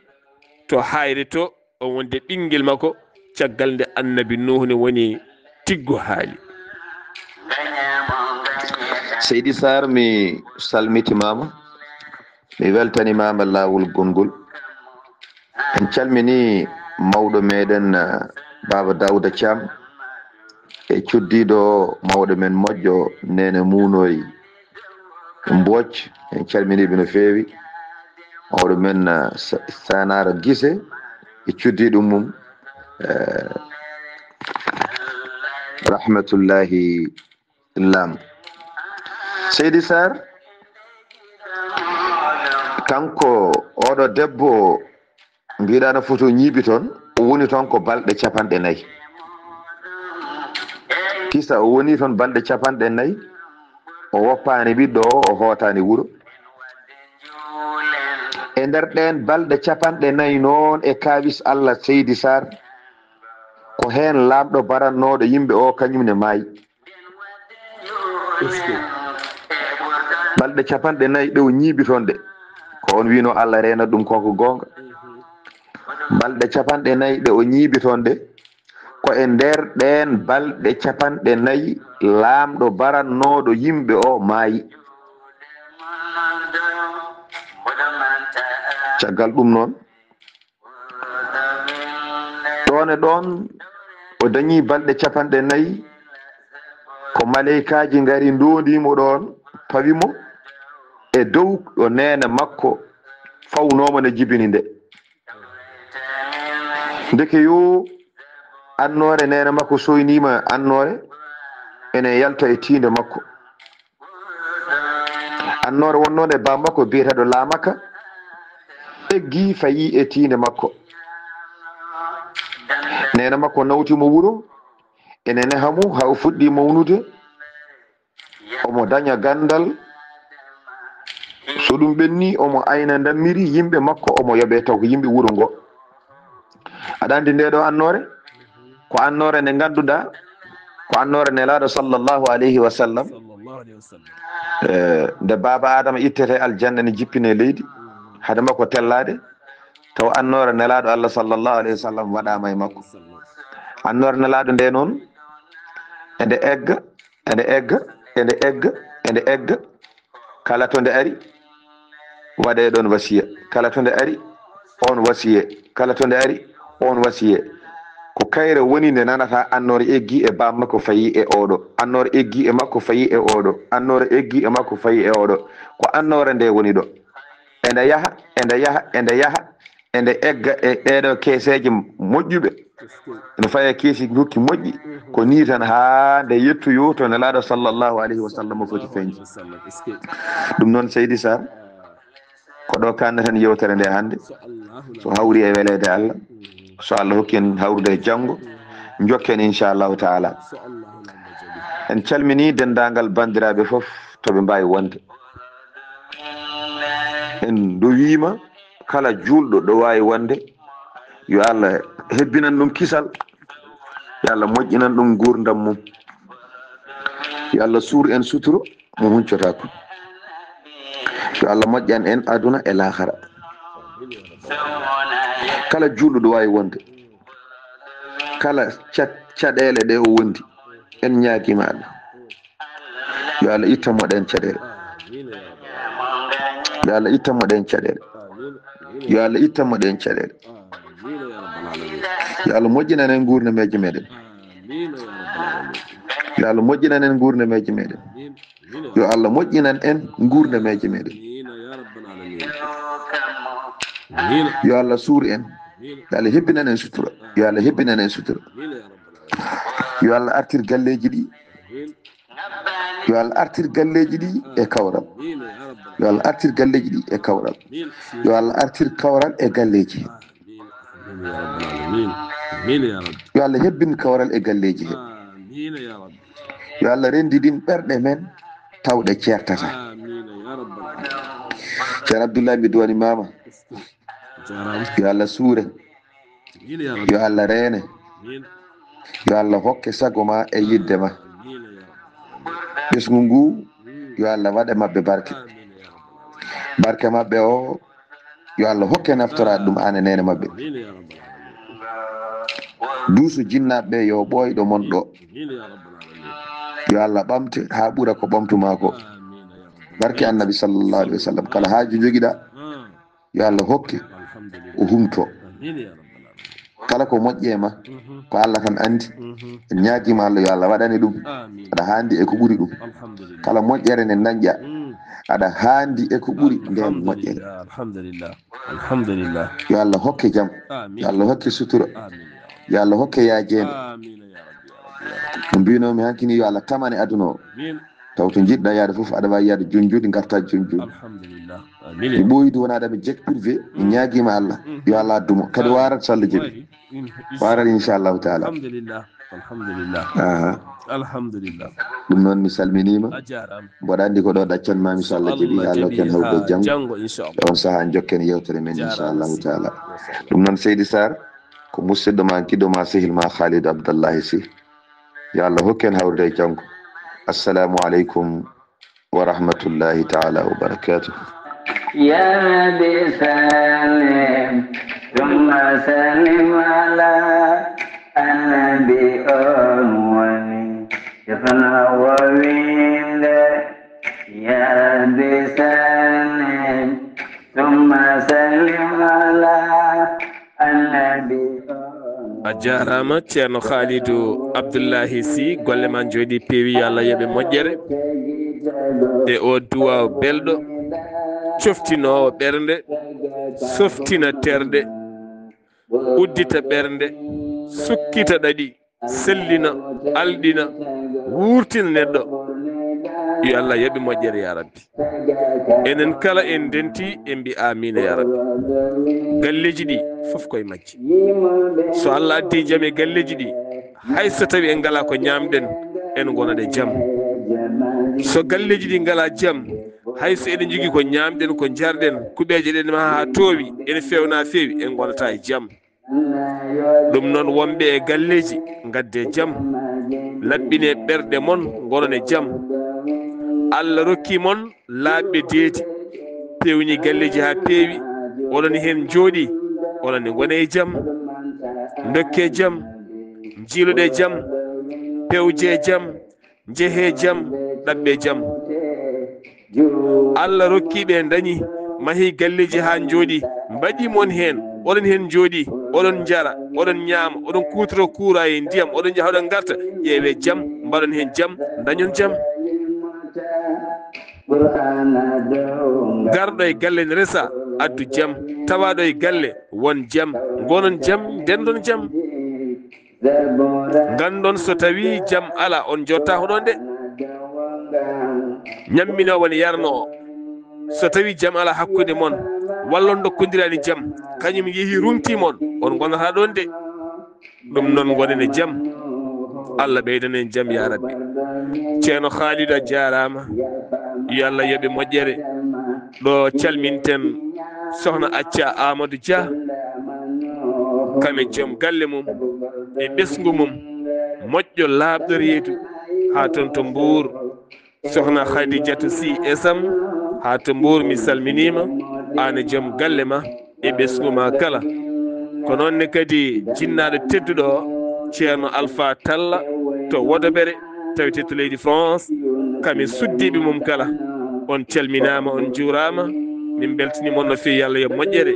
to hayre to, o wonde ɓinngel makko, caggal nde Annabi Nuuhu ne woni tiggo haali. Seydi Sarr, mi salmitimaama, mi weltanimaama laawol gonngol. En calminii mawɗo meɗen, eh, Baaba Daawda Caam, e cuddiiɗo mawɗo men moƴƴo, Neene Muunoy Mbooc. En calminii ɓe no feewi. Mawɗo men, eh, Sa-, Sanaara Gise e cuddiiɗo mum, eh, Rahmatullahi Lam. Seydi Sarr, kanko oɗo debbo mbiɗa no foto ñiiɓi toon, o woni toon ko balɗe capanɗe nayi. Kisa o woni toon balɗe capanɗe nayi, o woppaani ɓiɗɗo o, o hootaani wuro. E nder ɗeen balɗe capanɗe nayi noon e kaawis Allah, Seydi Sarr, ko heen laamɗo barannooɗo yimɓe o kañum ne maayi. Balɗe capanɗe nayi ɗe o ñiiɓi toon ɗe, ko on wino Allah reenat ɗum, koko goonga. Balɗe capanɗe nayi ɗe o ñiiɓi toon ɗe, ko e nder ɗeen balɗe capanɗe nayi laamɗo barannooɗo yimɓe o maayi. Caggal ɗum noon, ɗoon e ɗoon, o dañii balɗe capanɗe nayi, ko maleykaaji ngari, ndoondi mo ɗoon, pawi mo e dow ɗo neene makko fawnoo mo, ne jibini nde. Ndeke yo annoore, neene makko soyniima annoore, ene yalta e tiinde makko. Annoore wonnoo nde baa makko biyeteeɗo Laamaka eggi, fayi e tiinde makko. Neene makko nawti mo wuro, ene neha mo haa o fuɗɗi mawnude. Omo daña ganndal. So ɗum ɓenni, omo ayna ndammiri yimɓe makko, omo yoɓe taw ko yimɓe wuro ngo. Aɗa anndi nde ɗo annoore? Ko annoore nde ngannduɗaa, ko annoore Nelaaɗo sallallahu alayhi wa sallam. Eh, nde baaba Adama ittete aljanna, ne jippine leydi, hade makko tellaade, taw annoore Nelaaɗo Allah sallallahu alayhi wa sallam waɗaama e makko. Annoore Nelaaɗo nde noon, ende egga, ende egga, ende egga, ende egga, kala to nde ari, waɗee ɗoon wasiya. Kala to nde ari, oon wasiye. Kala to nde ari, oon wasiye. Ko kayre woni nde nanata annoore eggi e baa makko fayi e oɗo. Annoore eggi e makko fayi e oɗo. Annoore eggi e makko fayi e oɗo. Ko annoore nde woni ɗo. Ende yaha, ende yaha, ende yaha, ende egga e ɗeeɗo keeseeje moƴƴuɓe. No faye keesi ndukki moƴƴi. Ko nii tan haa nde yettoyo to Nelaaɗo sallallahu alayhi wa sallam foti feeñde. Ɗum noon, Seydi Sarr, Ko ɗo kaannaten yewtere nde hannde. So hawri e weleede Allah, so Allah hokki en hawrude e janngo, njokken inchallahu taala. En calmini denndaangal banndiraaɓe fof to ɓe mbaawi wonde. En ndowiima kala juulɗo ɗo waawi wonde, yo Allah hebbinan ɗum kisal, yo Allah moƴƴinan ɗum nguurndam mum, yo Allah suur en suturo mo huncotaako. Yo Allah moƴƴan en aduna e laakara. Kala juulɗo ɗo waawi wonde, kala ca-, caɗeele ɗe o wondi, en ñaagiima Allah. Yo Allah ittan mo ɗeen caɗeele. Yo Allah ittan mo ɗeen caɗeele. Yo Allah ittan mo ɗeen caɗeele. Yo Allah moƴƴinan en nguurnameeje meɗen. Yo Allah moƴƴinan en nguurnameeje meɗen. Yo Allah moƴƴinan en nguurnameeje meɗen. Yo Allah suur en. Yo Allah hebbinan en sutura. Yo Allah hebbinan en sutura. Yo Allah artir galleeji ɗi. Yo Allah artir galleeji ɗi e kawral. Yo Allah artir galleeji ɗi e kawral. Yo Allah artir kawral e galleeji. Yo Allah hebbin kawral e galleeji he. Yo Allah renndidin ɓerɗe men tawɗe ceertata. Ceerno Abdoulaye, mi duwani mama. Yo Allah suure. Yo Allah reene. Yo Allah hokke sago ma e yidde ma. Ɓesngu ngu, yo Allah waɗe maɓɓe barke. Barke maɓɓe o, yo Allah hokke naftoraade ɗum aan e neene maɓɓe. Duuso jinnaaɓe ɓe yo ɓooyɗo mon ɗo. Yo Allah ɓamte haa ɓura ko ɓamtu maa ko. Barke Annabi sallallahu alaihi wasallam. Kala haaju njogiɗaa, yo Allah hokke o humto. Kala ko moƴƴe ma, ko Allah tan anndi. En ñaagiima Allah yo Allah waɗane ɗum. Aɗa haandi e ko ɓuri ɗum. Kala moƴƴere nde dañƴa, aɗa haandi e ko ɓuri ndeen moƴƴere. Alhamdulillah. Yo Allah hokke jam. Yo Allah hokke sutura. Yo Allah hokke yaajeende. No mbinoomi hanki ni, yo Allah tamane aduna o. Taw to njiɗɗa yaade fof, aɗa waawi yaade jooni jooni, ngartaa jooni jooni. Alhamdulillah. Mi ɓooyidi wona aɗa mi jet privé, mi ñaagiima Allah. Yo Allah addu mo. Kadi waarat so Allah jaɓi. Waarat inchallahu taala. Alhamdulillah. Alhamdulillah. Aha. Alhamdulillah. Ɗum noon mi salminiima. A jaaraama. Mboɗo anndi ko ɗo ɗaccan ma mi so Allah jaɓi, haa lokken hawde janngo. Janngo, inchallah. E on sahaa jokken yewtere men, inchallahu taala. Ɗum noon Seydi Sarr, ko musidɗo ma, giɗo ma, sehil ma Khalid Abdallahi Sy. Yo Allah hokken hawrude e janngo. Assalamu aleykum wa rahmatullahi taala wa barakatuh. Ya Rabbi sallim, thumma sallim ala annabi on woni. Sirna wawinde, ya Rabbi sallim, thumma sallim ala annabi. A jaaraama, Ceerno Khalidou Abdoulahi Sy, golle ma njooɗi peewi, yo Allah yoɓe moƴƴere. E o duwaaw belɗo, coftinoowo ɓernde, softina terɗe, uddita ɓernde, sukkita ɗaɗi, sellina, alɗina, wuurtina neɗɗo. Yo Allah yoɓe moƴƴere, ya Rabbi. Enen kala en ndenti, en mbi amiina, ya Rabbi. Galleeji ɗi fof koye majji. So Allah addi jam e galleeji ɗi, hay so tawi en ngala ko ñaamɗen, en ngonat e jam. So galleeji ɗi ngala jam, hay so eɗen njogii ko ñaamɗen, ko njarɗen, kuɓeeje ɗen maha haa toowi, ene feewna feewi, en ngonata e jam. Ɗum noon, wonɓe e galleeji, ngadde jam, laɓɓine ɓerɗe mon, ngonon e jam. Allah rokki mon laaɓɓe deedi, peewni galleeji haa peewi, oɗon heen njooɗi, oɗon ne ngone e jam. Ndokke jam, njiiloɗe jam, pewje jam, njehe jam, ɗaɓɓe jam. Allah rokki ɓe ndañi, mahi galleeji haa njooɗi, mbaɗi mon heen, oɗon heen njooɗi, oɗon njara, oɗon ñaama, oɗon kuutoro kuura e ndiyam, oɗon njaha oɗon ngarta, ƴeewe jam, mbaɗon heen jam, ndañon jam. Garɗo e galle ne resa, addu jam, tawaaɗo e galle, won jam, ngonon jam, ndendon jam. Nganndon so tawii jam alaa, on njottaako ɗoon de. Ñamminoowo ne yarnoo. So tawi jam ala hakkunde mon, walla on dokkodiraani jam, kañum yehi runti mon, on ngonata ɗon de. Ɗum noon, ngonen e jam. Allah ɓeydan en jam, ya Rabbi. Ceerno Khalidou, a jaaraama. Yo Allah yoɓe moƴƴere. Ɗo calminten Sohna Acca Amadou Dia, kam e joom galle mum e ɓesngu mum, moƴƴo laaɓɗo reedu, haa toon to Mbuur. Sohna Khadijatou Sy Esam, haa to Mbuur, mi salminiima, aan e joom galle ma e ɓesngu ma kala. Ko noon ne kadi jinnaaɗo tedduɗo o, Ceerno Alpha Talla to Wodobere, tawete to leydi France, kam e suddiiɓe mum kala. On calminaama, on njuuraama, min mbeltaniima on no feewi, yo Allah yoɓ moƴƴere.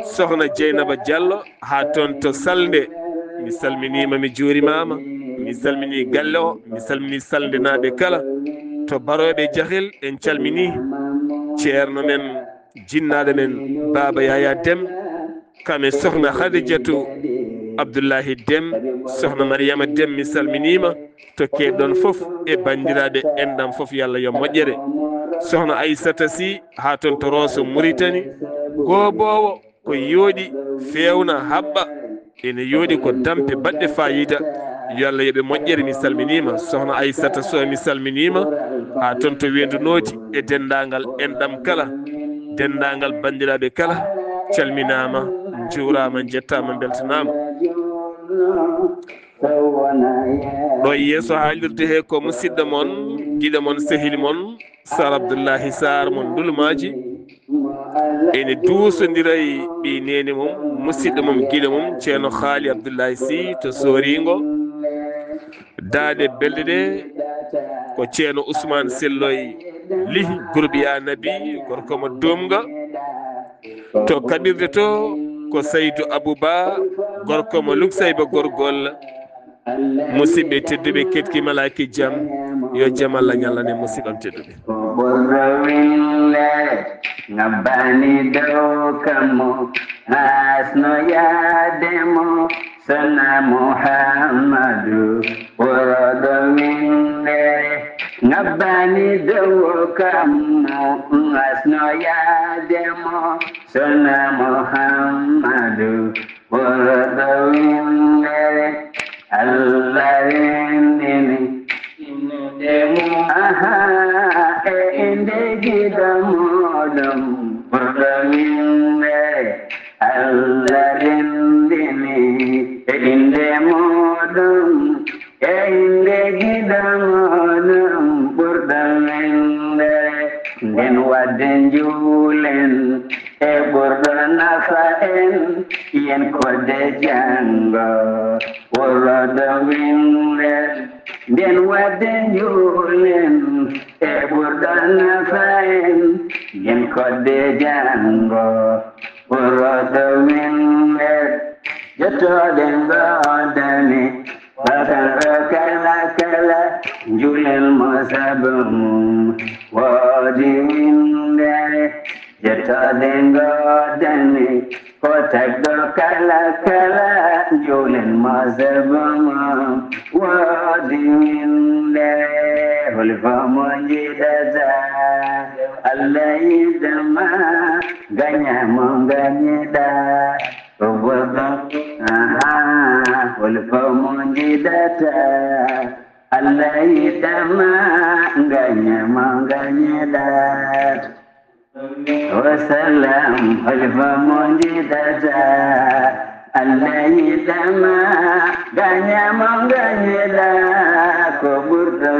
Sohna Dieynaba Diallo, haa toon to Salnde, mi salminiima, mi juurimaama, mi salminii galle o, mi salminii Salndenaaɓe kala. To Barooɓe Jahel, en calminii ceerno men, jinnaaɗo men, Baaba Yaya Dem, kam e Sohna Khadijatou Abdoullahi Dem, Sohna Mariama Dem, mi salminiima. To keeɗon fof e banndiraaɓe enɗam fof, yo Allah yoɓ moƴƴere. Sohna Aissata Sy, haa toon to Rosso, Mauritanie, gooboowo ko yooɗi, feewna, haɓɓa, ene yooɗi, ko dampe baɗɗe faayiida. Yo Allah yoɓe moƴƴere, mi salminiima. Sohna Aissata Sow, mi salminiima, haa toon to Weendu Nooti e denndaangal enɗam kala, denndaangal banndiraaɓe kala, calminaama, njuuraama, njettaama, mbeltanaama. Ɗo e yeeso haalirde he ko musidɗo mon, giɗo mon, sehil mon, Sar Abdoullahi Sar mo Ndulmaaji. Ene duusondira e ɓii neene mum, musidɗo mum, giɗo mum, Ceerno Haali Abdoullahi Sy to Sooringo. Daaɗe belɗe ɗe ko Ceerno Ousmane Selloy Lihi, Groupe Ya Nabi, gorko mo Dumga. To kaɓirɗe to ko Saydou Abouba, gorko mo Luksayba Gorgol. Musidɓe tedduɓe, keɗki malaaki jam, yo jam Allah ñallan en, musidɓam tedduɓe. Ɓurɗo winde ngabbani dow kammu, asno yaade mo, sona Muhammadu. Ɓurɗo winde ngabbani dow kammu, asno yaade mo, sona Muhammadu. Ɓurɗo winde Allah renndini. Aha, e innde giɗo muɗum. Ɓurɗo winde Allah renndini. E innde muɗum, e innde giɗo muɗum. Ɓurɗo winde. Nden wadde njuulen e ɓurɗo nafa en, yen kodde janngo. Ɓurɗo winde. Nden wadde njuulen e ɓurɗo nafa en, yen kodde janngo. Ɓurɗo winde. Jottooɗe ngoodani. Bakaro kala kala, njuulen mo sabu mum. Woodi winde, jottooɗe ngoodani. Ko tagɗo kala kala, njuulen mo sabu mum. Woodi winde, holi ko mo njiɗata. Allah yiɗama, gaña mo gañiɗa. Aha, holi ko mo njiɗata. Allah yiɗama, gaña mo gañiɗa. Wa salam, holi ko mo njiɗata. Allah yiɗama, gaña mo gañiɗa. Ko ɓurɗo